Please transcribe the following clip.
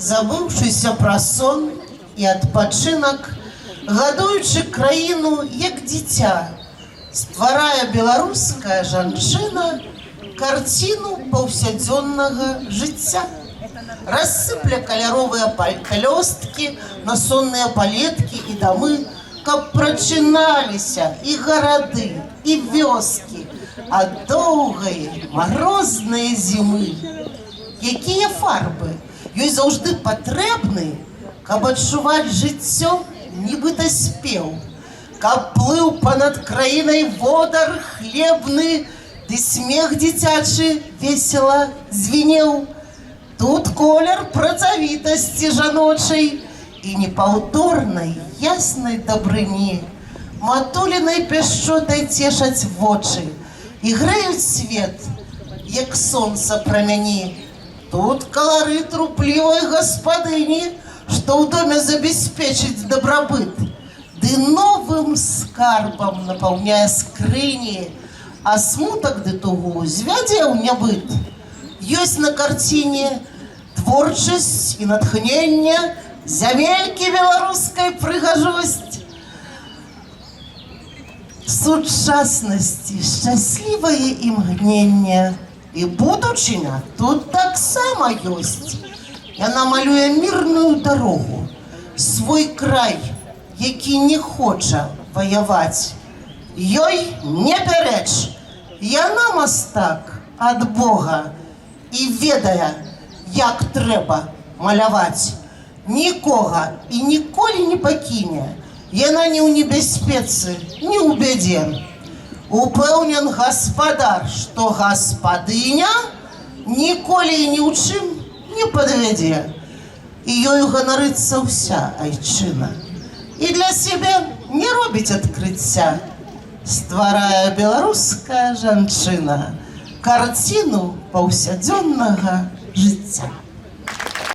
Забыўшыся пра сон і адпачынак, гадуючы краіну, як дзіця, стварае беларуская жанчына карціну паўсядзённага жыцця. Рассыпля каляровыя палёсткі на сонныя палеткі і дамы, каб прачыналіся і гарады, і вёскі ад доўгай марознай зімы. Якія фарбы ёй заўжды патрэбны, каб адчуваць жыццё, нібыта спеў, каб плыў па-над краінай водар хлебны, ды смех дзіцячы весела звінеў. Тут колер працавітасці жаночай і непаўторнай яснай дабрыні. Матулінай пяшчотай цешаць вочы і грэюць свет, як сонца прамяні. Тут каларыт руплівай гаспадыні, што ў доме забяспечыць дабрабыт, ды новым скарбам напаўняе скрыні, а смутак ды тугу звядзе ў нябыт. Ёсць на карціне творчасць і натхненне, зямелькі беларускай прыгажосць, сучаснасці шчаслівае імгненне, і будучыня тут таксама ёсць. Яна малюе мірную дарогу, свой край, які не хоча ваяваць. Ёй не пярэч, яна мастак ад Бога і ведае, як трэба маляваць. Нікога і ніколі не пакіне. Яна ні ў небяспецы, ні ў бядзе. Упэўнен гаспадар, што гаспадыня ніколі і ні ў чым не падвядзе. І ёю ганарыцца ўся айчына. І для сябе не робіць адкрыцця. Стварае беларуская жанчына карціну паўсядзённага жыцця.